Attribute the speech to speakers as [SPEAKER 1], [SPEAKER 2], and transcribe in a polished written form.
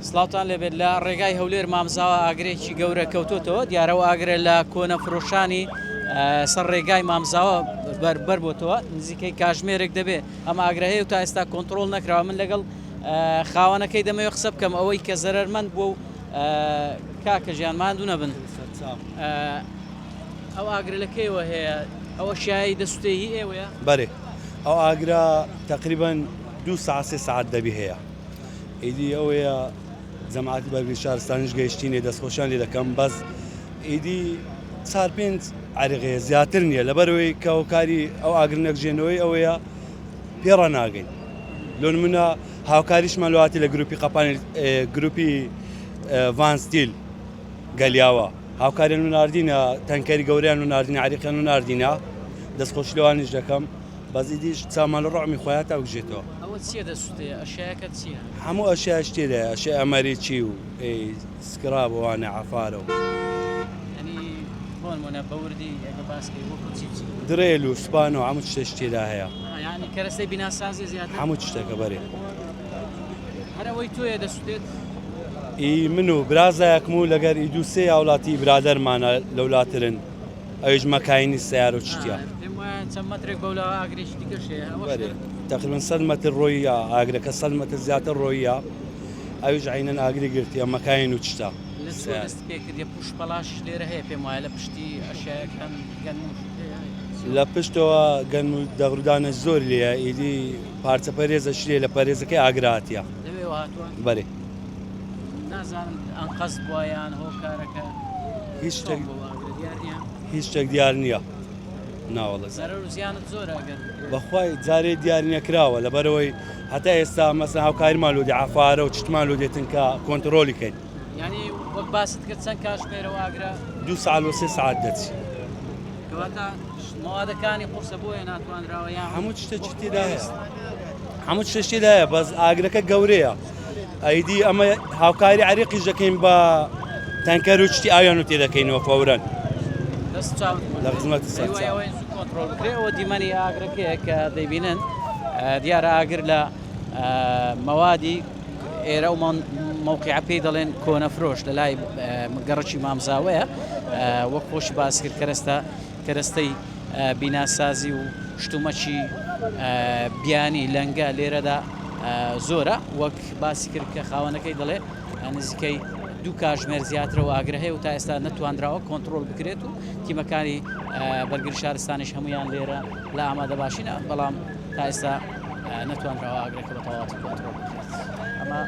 [SPEAKER 1] سڵاوتان لێبێت لە ڕێگای هەولێر مامزاوە ئاگرێکی گەورە کەوتۆتەوە دیارە و ئاگرە لە کۆنە فرۆشانی سەر ڕێگای مامزاوە بەر بۆتەوە نزیکەی کاژمێرێک دەبێت ئەم ئاگرە هەیە و تا ئێستا کۆنتترۆل نەکراوە من لەگەڵ خاوەنەکەی دەمەوێت قسە بکەم ئەوەی کە زەرەرمەند بووە و کاکە ژیان ماندوو نەبن ئەو ئاگرە لە کەیەوە هەیە ئەوە شایی دەسوتێ هی ئێوەیە؟
[SPEAKER 2] بەێ ئەو ئاگرە تقریبان دو ساعت سێ ساعت دەبی هەیە ئیدی ئەوەیە جەماعەتی بەرگری شارستانیش گەیشتینێ دەستخۆشیان لێ دەکەم بەس ئیدی چار پێنج عەرقەیە زیاتر نییە لەبەرەوەی کە هۆکاری ئەو ئاگر نەکژێنەوەی ئەوەیە پێڕا ناگەین لۆ نمونە هاوکاریشمان لەواتی لە گروپی قەپانی گروپی ڤانستیل گەلیاوە هاوکاریان و ناردینە تەنکەری گەوریان و ناردینە عریقیان و ناردینە دەستخۆشی لەوانیش دەکەم بەس ئیدیش چاومان لە ڕۆعمی خۆیان تا بگژێتەوە.
[SPEAKER 1] ئەوە چیە دەسوتێ ئەشیایەکە چیە؟
[SPEAKER 2] هەموو ئەشیایش تێدایە ئەشیای ئەمەریکی و سکراب و ئەوانە عەفارە و.
[SPEAKER 1] یانی بۆ نمونە بە وردی ئەگە باس کەی وەکو چی چی؟
[SPEAKER 2] درێل و سپان و هەموو شتێکی تێدا هەیە.
[SPEAKER 1] یانی کەرەستەی بیناسازی زیاتر؟
[SPEAKER 2] هەموو شتێکە بەرێ.
[SPEAKER 1] هەر ئەوەی تۆیە دەسوتێت؟
[SPEAKER 2] ئی من و برازایەکم و لەگەر ئی دوو سێ هاوڵاتی برادەرمانە لەولاترن. ئەویش مەکاینی سەیارە و چتیە.
[SPEAKER 1] پێم وایە چەند مەترێک بەولاوە ئاگرێکی دیکەش هەیە ئەوەش
[SPEAKER 2] بەرێ تەقریبەن سەد مەتر ڕۆیە ئاگرەکە سەد مەتر زیاتر ڕۆیە ئەویش عەینەن ئاگری گرتیە مەکاین و چتە
[SPEAKER 1] لە چوە
[SPEAKER 2] سەیارە.
[SPEAKER 1] دەست پێ کردیە پوش پەڵاشیش لێرە هەیە پێم وایە لە پشتی ئەشیایەکان گەنم و شت هەیە
[SPEAKER 2] لە پشتەوە گەنم و دەغرودانە زۆر لێیە ئیدی پارچە پەرێزەش لێ لە پەرێزەکەی ئاگر هاتیە.
[SPEAKER 1] لەوێوە هاتووە؟
[SPEAKER 2] بەرێ.
[SPEAKER 1] نازانم ئەنقەست بووە یان هۆکارەکە
[SPEAKER 2] هیچ شتێک
[SPEAKER 1] چۆن بوو ئاگرە دیار نییە؟
[SPEAKER 2] هیچ شتێک دیار نییە ناوەڵە
[SPEAKER 1] زەرەر و زیانت زۆرە ئەگەر
[SPEAKER 2] بەخوای جارێ دیار نەکراوە لەبەرەوەی هەتا ئێستا مەسەن هاوکاریمان لۆ دێ عەفارە و چتمان لۆ دێتن کە کۆنترۆلی کەین
[SPEAKER 1] یعنی وەک باست کرد چەند کاتژمێرە و ئاگرە
[SPEAKER 2] دوو ساعت لۆ سێ ساعت دەچی
[SPEAKER 1] کەواتە مەوادەکانی قورسە بۆیە ناتوانراوە یان
[SPEAKER 2] هەموو شتێکی تێدا هەیە هەموو شتێکی تێدا هەیە بەس ئاگرەکە گەورەیە ئەیدی ئەمە هاوکاری عەریقیش دەکەین بە تەنکەر و شتی ئاویان و تێدەکەینەوە فەورەن
[SPEAKER 1] دەست چاوت
[SPEAKER 2] لە خزمەتی سەر چاو.
[SPEAKER 1] ئەوەی زوو کۆنتڕۆڵ بکرێ ئەوە دیمەنی ئاگرەکەیە کە دەیبینن دیارە ئاگر لە مەوادی ئێرە و مەوقیعە پێی دەڵێن کۆنەفرۆش لە لای گەڕەکی مامزاوەیە وەک خۆشی باس کرد کەرەستە کەرەستەی بیناسازی و شتومەکی بیانی لەنگە لێرەدا زۆرە وەک باسی کرد کە خاوەنەکەی دەڵێ نزیکەی دوو کاژمێر زیاترە و ئاگرە هەیە و تا ئێستا نەتواندراوە کۆنتترۆل بکرێت و تیمەکانی بەرگری شارستانیش هەمویان لێرە لە ئامادە باشینە بەڵام تا ئێستا نەتوانراوە ئاگرەکە بە تەواوەتی کۆنتترۆل بکرێت ئەمە.